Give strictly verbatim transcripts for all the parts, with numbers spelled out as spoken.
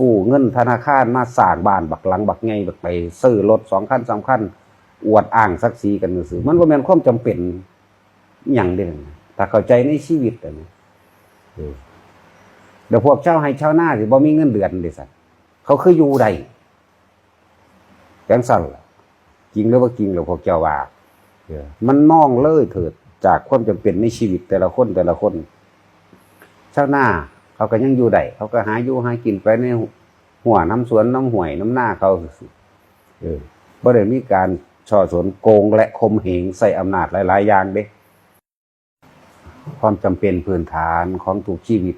กู้เงินธนาคารมาสร้างบ้านบักหลังบักใหญ่ บักไปซื้อรถสองคันสามคัน อวดอ้างศักดิ์ศรีกันซื่อๆ มันบ่แม่นความจำเป็นหยังเด้ ถ้าเข้าใจในชีวิตอะนะ เออ แล้วพวกชาวไร่ชาวนาสิบ่มีเงินเดือนเด้ซั่น เขาคืออยู่ได้ จั่งซั่นล่ะ จริงหรือบ่จริงล่ะพวกเจ้าว่า เออ มันมองเลยเถิดจากความจำเป็นในชีวิตแต่ละคนแต่ละคน ชาวนาเขาก็ยังอยู่ได้ เขาก็หาอยู่หากินไปในหัวน้ำสวนน้ำห้วยน้ำนาเขาซื่อๆ เออ บ่ได้มีการฉ้อฉลโกงและข่มเหงใส่อำนาจหลายๆ อย่างเด้ ความจำเป็นพื้นฐานของทุกชีวิต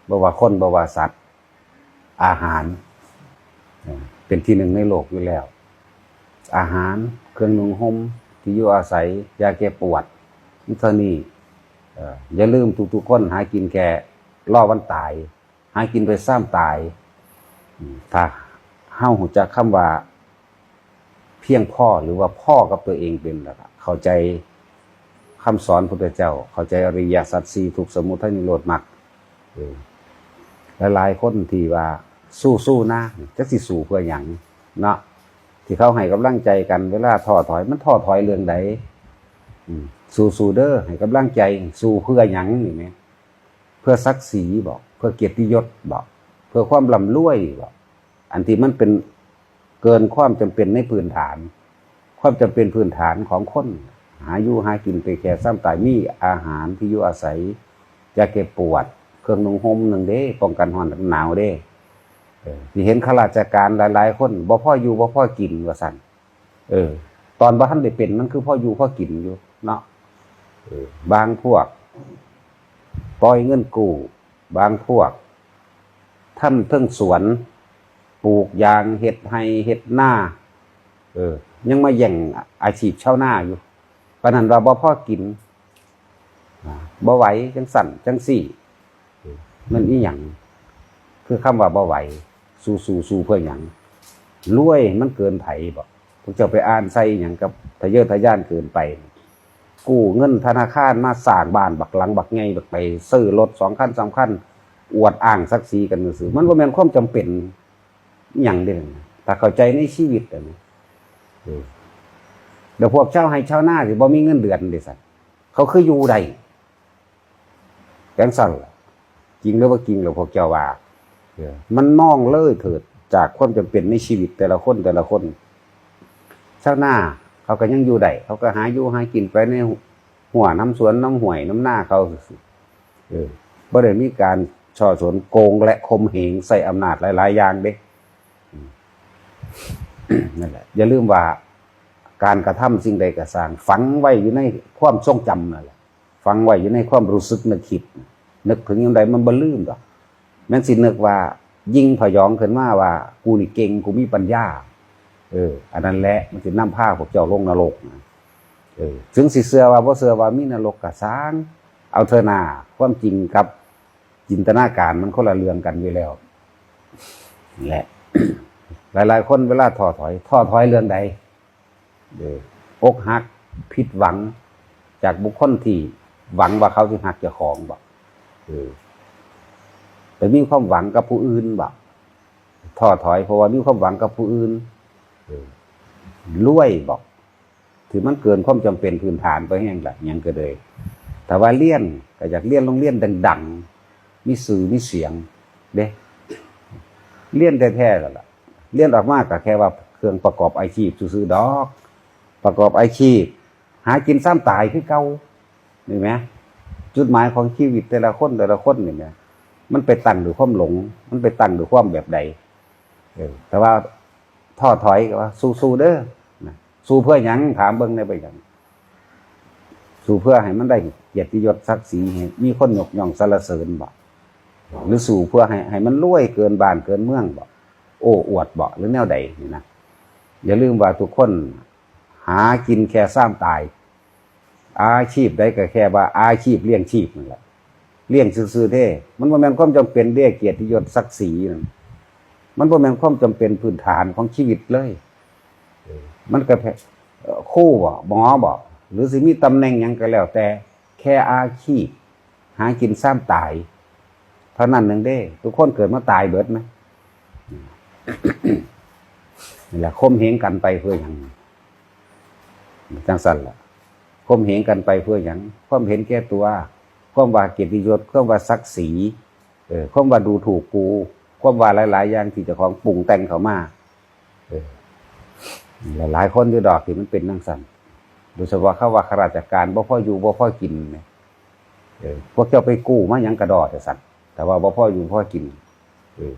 บ่ว่าคนบ่ว่าสัตว์ อาหาร เอ่อ เป็นที่หนึ่งในโลกอยู่แล้ว อาหาร เครื่องนุ่งห่ม ที่อยู่อาศัย ยาแก้ปวด มีเท่านี้ เอ่อ อย่าลืมทุกๆ คนหากินแค่รอวันตาย หากินไปซ้ำตาย อืม ถ้าเฮารู้จักคำว่า เพียงพอหรือว่าพอกับตัวเองเป็นแล้วก็เข้าใจคำสอนพุทธเจ้า เข้าใจอริยสัจสี่ ทุกข์ สมุทัย นิโรธ มรรค เออ หลายๆ คนที่ว่าสู้ๆ นะ จักสิสู้เพื่อหยังเนาะ ที่เขาให้กำลังใจกัน เวลาท้อถอย มันท้อถอยเรื่องใด อืม สู้ๆ เด้อ ให้กำลังใจ สู้เพื่อหยังนี่แหม เพื่อศักดิ์ศรีบ่ เพื่อเกียรติยศบ่ เพื่อความร่ำรวยบ่ อันที่มันเป็นเกินความจำเป็นในพื้นฐาน ความจำเป็นพื้นฐานของคน หาอยู่หากินไปแค่ซ้ำตาย มีอาหารที่อยู่อาศัย ยาแก้ปวด เครื่องนุ่งห่มหนึ่งเด้ ป้องกันร้อนหนาวเด้ เออ ที่เห็นข้าราชการหลายๆ คน บ่พออยู่บ่พอกินว่าซั่น เออ ตอนบ่ทันได้เป็นมันคือพออยู่พอกินอยู่เนาะ เออ บางพวกปล่อยเงินกู้ บางพวกทำเทิงสวน ปลูกยาง เฮ็ดไร่เฮ็ดนา เออ ยังมาแย่งอาชีพชาวนาอยู่ ปานนั้นว่าบ่พอกิน อ่า บ่ไหว จั่งซั่นจั่งซี้ เออ มันอีหยัง คือคำว่าบ่ไหว สู้ๆ สู้เพื่อหยัง รวยมันเกินไผบ่ พวกเจ้าไปอ่านใส่หยังกับทะเยอทะยานเกินไป กู้เงินธนาคารมาสร้างบ้านบักหลังบักใหญ่ บักไปซื้อรถสองคันสามคัน อวดอ้างศักดิ์ศรีกันซื่อๆ มันบ่แม่นความจำเป็นหยังเด้ ถ้าเข้าใจในชีวิตอะนะ เออ แล้วพวกชาวไร่ชาวนาสิบ่มีเงินเดือนเด้ซั่น เขาคืออยู่ได้ จั่งซั่นล่ะ จริงหรือบ่จริงล่ะพวกเจ้าว่า เออ มันมองเลยเถิดจากความจำเป็นในชีวิตแต่ละคนแต่ละคน ชาวนาเขาก็ยังอยู่ได้ เขาก็หาอยู่หากินไปในหัวน้ำสวนน้ำห้วยน้ำนาเขาซื่อๆ เออ บ่ได้มีการฉ้อฉลโกงและข่มเหงใส่อำนาจหลายๆ อย่างเด้ อืม นั่นแหละ อย่าลืมว่าการกระทำสิ่งใดก็ซ่าง ฝังไว้อยู่ในความทรงจำนั่นแหละ ฝังไว้อยู่ในความรู้สึกนึกคิด นึกถึงยามใดมันบ่ลืมดอก แม่นสินึกว่ายิงผยองขึ้นมาว่า กูนี่เก่ง กูมีปัญญา เออ อันนั้นแหละมันสินำพาพวกเจ้าลงนรกนะ เออ ถึงสิเชื่อว่าบ่เชื่อว่ามีนรกก็ซ่าง เอาเถอะนา ความจริงกับจินตนาการมันคนละเรื่องกันอยู่แล้ว แหละ หลายๆ คนเวลาท้อถอย ท้อถอยเรื่องใด เออ อกหัก ผิดหวัง จากบุคคลที่หวังว่าเขาสิฮักเจ้าของบ่ เออ ไปมีความหวังกับผู้อื่นบ่ ท้อถอยเพราะว่ามีความหวังกับผู้อื่น เออ รวยบ่ ที่มันเกินความจำเป็นพื้นฐานไปแฮงละ หยังก็เลย แต่ว่าเรียนก็อยากเรียนโรงเรียนดังๆ มีชื่อมีเสียงเด้ เรียนแท้ๆ แล้วล่ะ เรียนออกมาก็แค่ว่าเครื่องประกอบอาชีพซื่อๆ ดอก ประกอบอาชีพ หากินซ้ำตายคือเก่า นี่แหม จุดหมายของชีวิตแต่ละคนแต่ละคนนี่แหม มันไปตั้งด้วยความหลง มันไปตั้งด้วยความแบบใด เออ แต่ว่าท้อถอยก็ว่า สู้ๆ เด้อ นะ สู้เพื่อหยัง ถามเบิ่งแหน่ เพื่อหยัง สู้เพื่อให้มันได้เกียรติยศศักดิ์ศรี ให้มีคนยกย่องสรรเสริญบ่ หรือสู้เพื่อให้ ให้มันรวยเกินบ้านเกินเมืองบ่ โอ้อวดบ่ หรือแนวใดนี่นะ อย่าลืมว่าทุกคนหากินแค่ซ้ำตาย อาชีพใดก็แค่ว่าอาชีพเลี้ยงชีพนั่นแหละ เลี้ยงซื่อๆ เด้ มันบ่แม่นความจำเป็นเด้ เกียรติยศศักดิ์ศรีนั่น มันบ่แม่นความจำเป็นพื้นฐานของชีวิตเลย เออ มันก็แค่ เอ่อ ครูบ่ หมอบ่ หรือสิมีตำแหน่งหยังก็แล้วแต่ แค่อาชีพ หากินซ้ำตาย เท่านั้นหนึ่งเด้ ทุกคนเกิดมาตายเบิดนะ นี่แหละ ข่มเหงกันไปเพื่อหยัง จังซั่นล่ะ ข่มเหงกันไปเพื่อหยัง ความเห็นแก่ตัว ความว่าเกียรติยศ ความว่าศักดิ์ศรี เออ ความว่าดูถูกกู ความว่าหลายๆอย่างที่เจ้าของปรุงแต่งเข้ามา เออ หลายๆคนอยู่ดอกที่มันเป็นจังซั่น โดยเฉพาะคำว่าข้าราชการ บ่พออยู่บ่พอกินเนี่ย เออ พวกเจ้าไปกู้มาหยังกะดอแต่ซั่น แต่ว่าบ่พออยู่พอกิน เออ